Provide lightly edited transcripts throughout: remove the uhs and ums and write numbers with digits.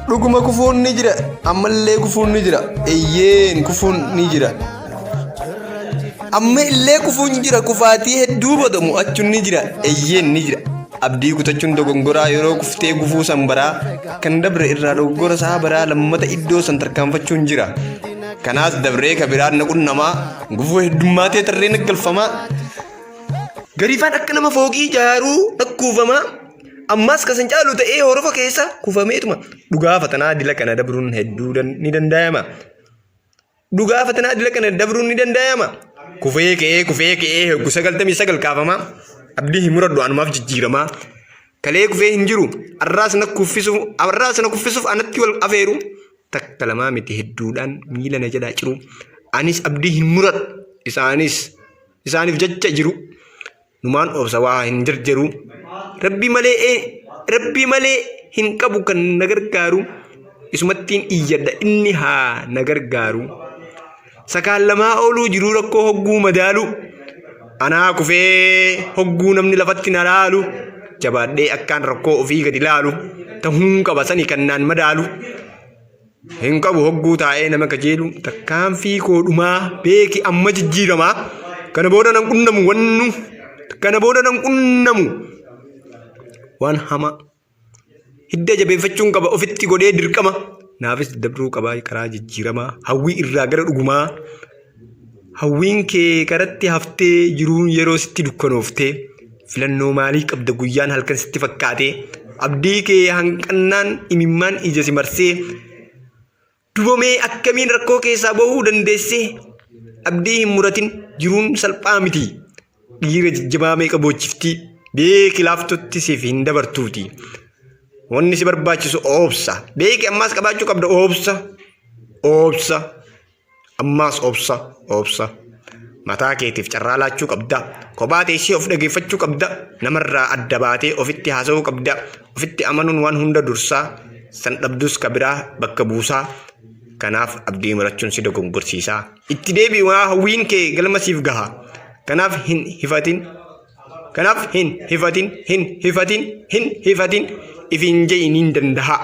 Dhuguma kufuun ni jira, ammallee kufuun ni jira, eeyyeen kufuun ni jira. Amma illee kufuun jira, kufaatii hedduu booda mo'achuun ni jira, eeyyeen ni jira. Abdii kutachuun dogongoraa yeroo kuftee gufuu san baraa kan dabre irraa dogoggora isaa baraa lammata iddoo san tarkaanfachuun jira. Kanaas dabree ka biraan na qunnamaa gufuu heddummaatee tarree na galfamaa. Gariifaan akka nama fooqii ijaaruu dhakkuufamaa. Ammas kasan caalu ta'ee horofa keessa kufameetuma dhugaa fatanaa dila kana dabruun hedduu ni danda'ama. Dhugaa fatanaa dila kana dabruun ni danda'ama. Kufee ka'ee kufee ka'ee hoggu 99 kaafamaa. Abdii hin muradhu anumaaf jijjiiramaa. Kalee kufee hin jiru arraas na kuffisuuf arraas na kuffisuuf anatti wal afeeru. Takka lamaa miti hedduudhaan miila na jalaa ciru. Anis abdii hin muradhu isaanis isaaniif jecha jiru. Numaan obsa waa hin jarjaru. Rabbi malee Rabbi malee hin qabu kan na gargaaru. Isumattiin iyyadha inni haa na gargaaru. Sakaallamaa ooluu jiruu rakkoo hogguu madaalu. Anaa kufee hogguu namni lafatti na laalu. Jabaadhee akkaan rakkoo ofii gadi laalu. Tahuun qaba sani kan naan madaalu. Hin qabu hogguu taa'ee nama kajeelu tarkaanfii koo dhumaa beeki amma jijjiiramaa kana booda nan qunnamu wannu kana booda nan qunnamu waan hamaa hidda jabeeffachuun qaba ofitti godhee dirqama naafis dabruu qabaa karaa jijjiiramaa hawwii irraa gara dhugumaa hawwiin kee karatti haftee jiruun yeroo sitti dukkanooftee filannoo maalii qabda guyyaan halkan sitti fakkaatee abdii kee hanqannaan imimmaan ija si marsee dubamee akkamiin rakkoo keessaa bahuu dandeessee abdii hin muratin jiruun salphaa miti dhiira jajjabaa meeqa boochifti beeki laaftutti siif hin dabartuuti wanni si barbaachisu obsa beeki ammaas qabaachuu qabda obsa obsa Ammaas obsa, obsa. Mataa keetiif carraa laachuu qabda. Kophaa teessee of dhageeffachuu qabda. Namarraa adda baatee ofitti haasa'uu qabda. Ofitti amanuun waan hunda dursaa. San dhabdus ka biraa bakka buusaa. Kanaaf abdii murachuun si dogongorsiisaa. Itti deebi'i waa hawwiin kee galma siif gaha. Kanaaf hin hifatin. Kanaaf hin hifatin, hin hifatin, hin hifatin ifiin je'i niin dandaha.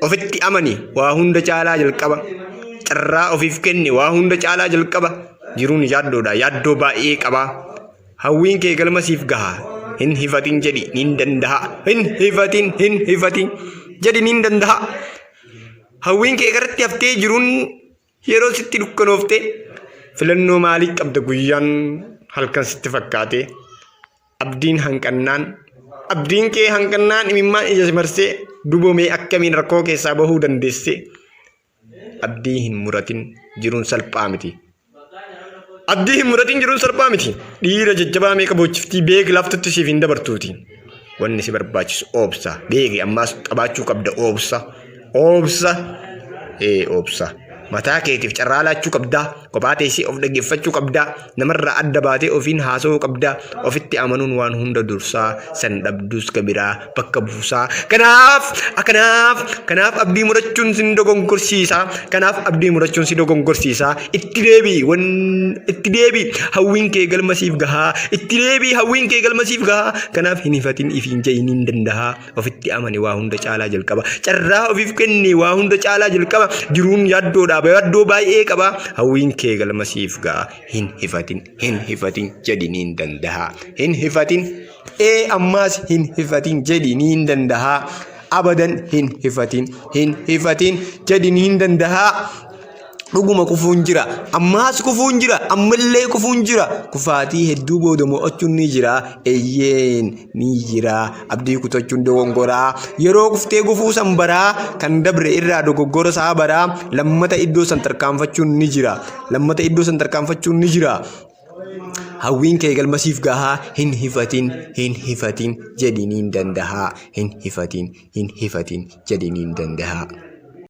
Ofitti amani waa hunda caalaa jalqaba. Carraa ofiif kenni waa hunda caalaa jalqaba. Jiruun yaaddoodha yaaddoo baay'ee qaba. Hawwiin kee galma siif gaha. Hin hifatin jedhi niin dandaha. Hin hifatin, hin hifatin jedhi niin dandaha. Hawwiin kee garatti haftee jiruun Yeroo sitti dukkanoofte filannoo maalii qabda guyyaan halkan sitti fakkaate abdiin hanqannaan abdiin kee hanqannaan imimmaan ija si marsee dubomee akkamiin rakkoo keessaa bahuu dandeesse abdii hin muratin jiruun salphaa miti. Abdii hin muratin jiruun salphaa miti. Dhiira jajjabaa meeqa boochiftii beeki laaftutti siif hin dabartuuti. Wanni si barbaachisu obsa. Beeki ammaas qabaachuu qabda obsa. Obsa. Ee obsa. Mataa keetiif carraa laachuu qabda. Kophaa teessee of dhaggeeffachuu qabda. Namarraa adda baatee ofiin haasa'uu qabda. Ofitti amanuun waan hunda dursaa. San dhabdus ka biraa bakka buusaa. Kanaaf kanaaf kanaaf abdii murachuun sin dogongorsiisa. Kanaaf abdii murachuun si dogongorsiisa. Itti deebi'i wan itti deebi'i hawwiin kee galma siif gahaa. Itti deebi'i hawwiin kee galma siif gahaa. Kanaaf hin hifatin ifiin je'i niin dandahaa. Ofitti amani waa hunda caalaa jalqaba. Carraa ofiif kenni waa hunda caalaa jalqaba. Jiruun yaaddoodha yaaddoo baay'ee qaba. Hawwiin kee galma siif gaha. Hin hifatin hin hifatin jedhi niin dandahaa. Hin hifatin ee ammaas hin hifatin jedhi niin dandahaa. Abadan hin hifatin hin hifatin jedhi niin dandahaa. Dhuguma kufuun jira. Ammaas kufuun jira. Ammallee kufuun jira. Kufaatii hedduu booda mo'achuun ni jira. Eeyyeen ni jira. Abdii kutachuun dogongoraa. Yeroo kuftee gufuu san baraa kan dabre irraa dogoggora isaa baraa lammata iddoo san tarkaanfachuun ni jira. Lammata iddoo san tarkaanfachuun ni jira. Hawwiin kee galma siif gahaa hin hifatin hin hifatin jedhi niin dandahaa hin hifatin hin hifatin jedhi niin dandahaa.